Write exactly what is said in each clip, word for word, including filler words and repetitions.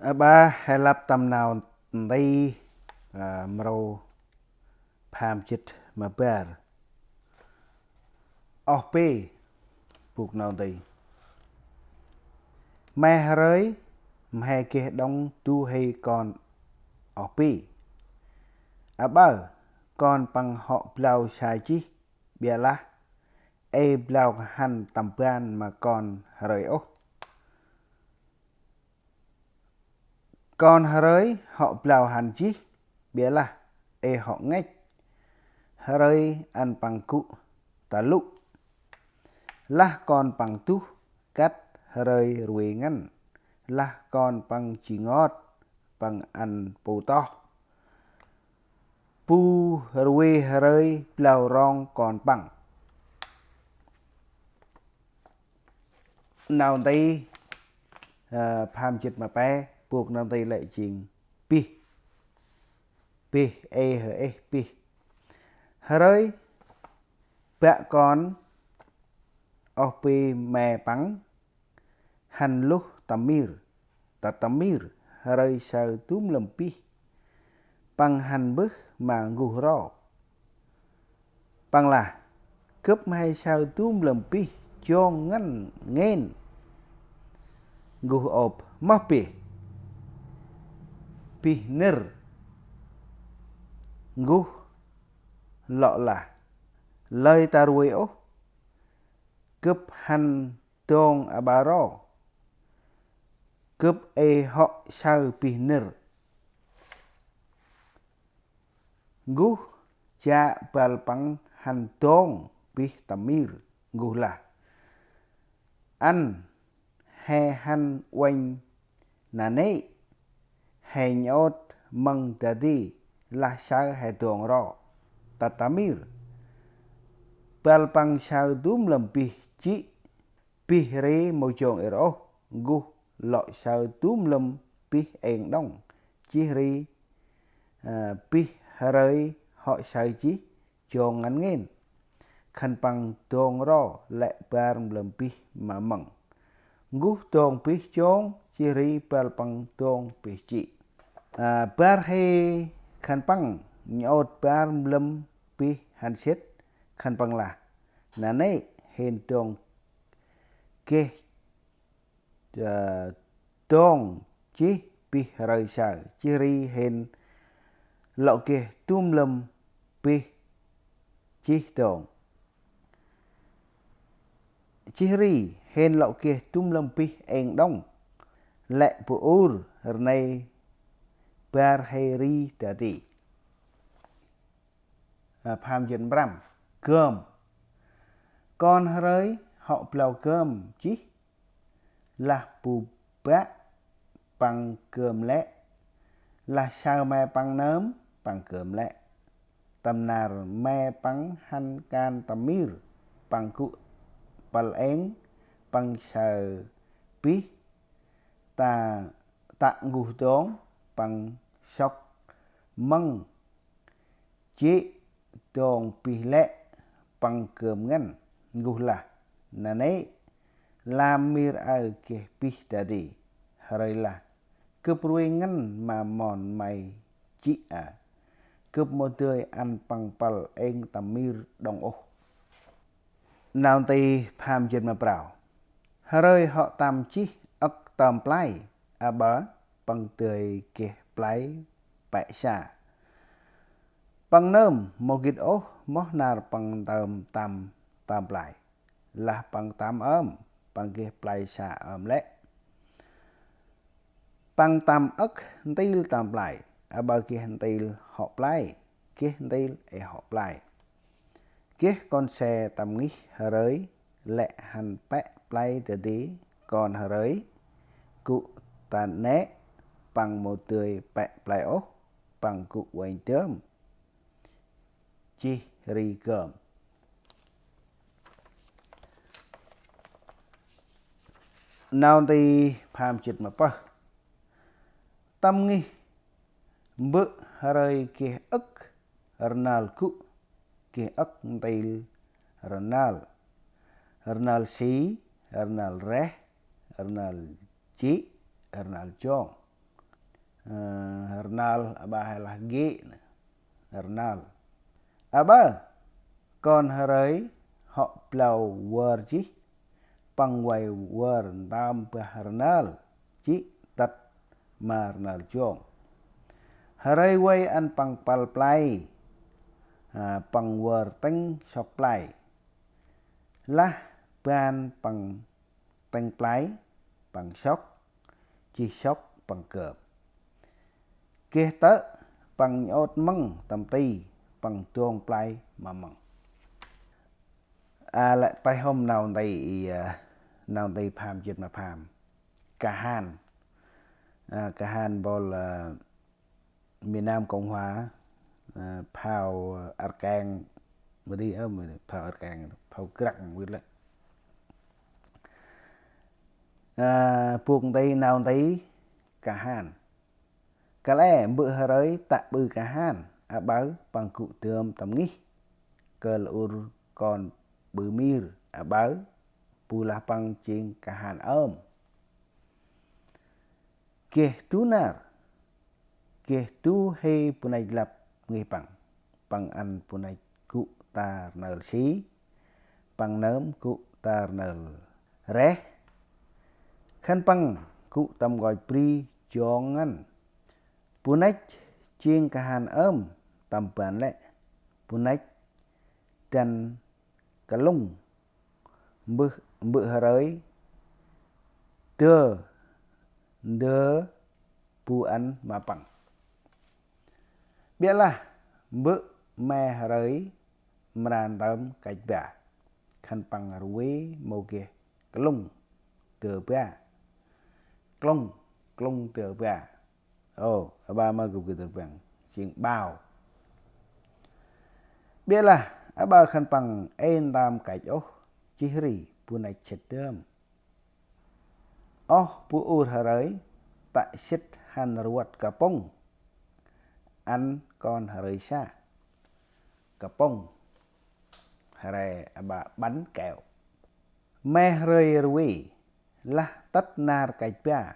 Aƀaơ he lăp tâm Nau Nti, a, mrô pham jât ma bar. Oh bê, bôk Nau Nti. Me Hơrơi mhe geh đŏng du huê kon oh bê. Aƀaơ kon păng hŏ blao sa jêh, ƀiălah ê blao hăn tâm ban ma kon Hơrơi ôh. Kon Hơrơi hŏ blao hăn jêh, ƀiălah ê hŏ ngăch. Hơrơi ăn păng gŭ ta lŭ. Lah kon păng duh kăt, Hơrơi rvê ngăn. Lah kon păng ji ngot, păng ăn pô toh. Bu rvê Hơrơi blao rong kon păng. Nau Nti, a, pham jât ma pe, bôk Nau Nti lĕ jêng bêh. Bêh, ê hơ êh bêh. Hơrơi bă kon oh bê me păng hăn lôh tâm mir. Tât tâm mir, Hơrơi saơ dŭm lơm bêh. Păng hăn mbơh ma N'guh ro. Păng lah: Gâp mhe saơ dŭm lơm bêh jong ngăn ngên. N'guh ôp: Moh bêh? Bêh nĭr. N'guh lŏ lah: Lơi ta rvê ôh. Gâp hăn dong aƀaơ ro. Gâp ê hŏ saơ bêh nĭr. N'guh jă băl păng hăn dong bêh tâm mir. N'guh lah: Ăn he hăn uănh nanê̆, he ndjôt mâng dadê, lah saơ he dong ro. Tât tâm mir, băl păng saơ dŭm lơm bêh jê̆. Bêh ri mâu jong ir ôh. N'guh lŏ saơ dŭm lơm bêh êng đŏng. Jêh ri, a, bêh Hơrơi hŏ saơ jêh jong ngăn ngên. Khân păng dong ro lĕ bar mlâm bêh ma mâng. N'guh dong bêh jong, jêh ri băl păng dong bêh jê̆. A, bar hê khân păng ndjôt bar mlâm bêh hăn sĭt. Khân păng lah: Nanê̆ hên dong geh, a, dong jêh bêh Hơrơi saơ, jêh ri hên lŏ geh dŭm mlâm bêh jêh dong. Jêh ri hên lŏ geh dŭm mlâm bêh êng đŏng. Lĕ bu ur rnê bar hê ri dadê. A, pham jât prăm. Gơm. Kon Hơrơi hŏ blao gơm jêh. Lah bu bă, păng gơm lĕ. Lah saơ me păng nơm, păng gơm lĕ. Tâm nar me păng hăn kan tâm mir, păng gŭ păl êng, păng saơ bêh. Ta tă N'guh dong, păng sŏk mâng jê̆ dong bêh lĕ, păng gơm ngăn. N'guh lah: Nanê̆ lam mir aơ geh bêh dadê. Hơrơi lah: Gâp rvê ngăn ma mon may jê̆ a. Gâp mâu dơi ăn păng păl êng tâm mir đŏng ôh. Nau nti pham jât ma prao. Hơrơi hŏ tăm jêh âk tơm play, aƀaơ păng dơi geh play pĕ sa. Păng nơm mâu gĭt ôh moh nar păng ntơm tăm tơm play. Lah păng tăm ơm, păng geh play sa ơm lĕ. Păng tăm âk ntil tơm play, aƀaơ geh ntil hŏ play, geh ntil ê hŏ play. Geh kon se tâm ngih Hơrơi lĕ hăn pĕ play dadê kon Hơrơi, gŭ ta nĕ, păng mâu dơi pĕ play ôh, păng gŭ uănh dơm. Jêh ri gơm. Nau nti pham jât ma pơh. Tâm ngih Mbơ̆ Hơrơi geh âk rnal gŭ, geh âk ntil rnal. Rnal si, rnal reh, rnal jê̆, rnal jong. Rnal aƀaơ lah gĭ nê. Rnal. Aƀaơ, kon H'Rơi hŏ blau vơr jêh, păng vay vơr ntơm bah rnal jê̆ tât ma rnal jong. H'Rơi vay ăn păng pâl play, păng vơr tĭng sŏk play. Lah ban păng tĭng play, păng sŏk, jêh sŏk păng gơm. Geh tơ̆ păng nhŭp mâng tâm ti, păng dŏng play ma mâng. A lĕ tay hôm nau nti, nau nti pham jêt ma pham. Kahan. Kahan bol miền Nam Cộng Hòa, phao arkeng, mơ di ơ, phao arkeng, phao grăng mơ lĕ. Bôk nti nau nti kahan. Kăl e Mbơ̆ H'Rơi tă ƀư kahan, aƀaơ păng gŭ dơm tâm ngih. Kơl ur kon ƀư mir, aƀaơ bu lah păng jêng kahan ơm. Geh du nar, geh du huê bu năch lăp ngih păng. Păng ăn bu năch gŭ ta rnơl si, păng nơm gŭ ta rnơl reh. Khân păng gŭ tâm nkoch bri jong ngăn. Bu năch jêng kahan ơm tâm ban lĕ. Bu năch dăn kalŭng. Mbơ̆, Mbơ̆ H'Rơi dơ, ndơ bu ăn ma păng. Ƀiălah Mbơ̆ Me H'Rơi mra ntơm kăch ba. Khân păng rvê mâu geh klŭng dơ ba. Klŭng, klŭng dơ ba. Ơ, aƀaơ ma gŭ gĭt rbăng jêng bao. Ƀiălah aƀaơ khân păng ê ntơm kăch ôh, jêh ri bu năch sĭt dơm. Oh bu ur H'Rơi tă sĭt hăn rvăt kapŭng ăn kon H'Rơi sa. Kapŭng, H'Rơi aƀaơ bánh kẹo. Me H'Rơi rvê, lah tât nar kăch ba,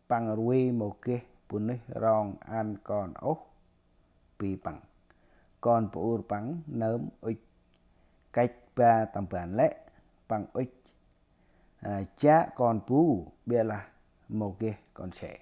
păng rvê mâu geh bunuyh rong ăn kon ôh bi păng. Kon bu ur păng nơm ŭch kăch ba tâm ban lĕ, păng ŭch jă kon bu, ƀiălah mâu geh kon se.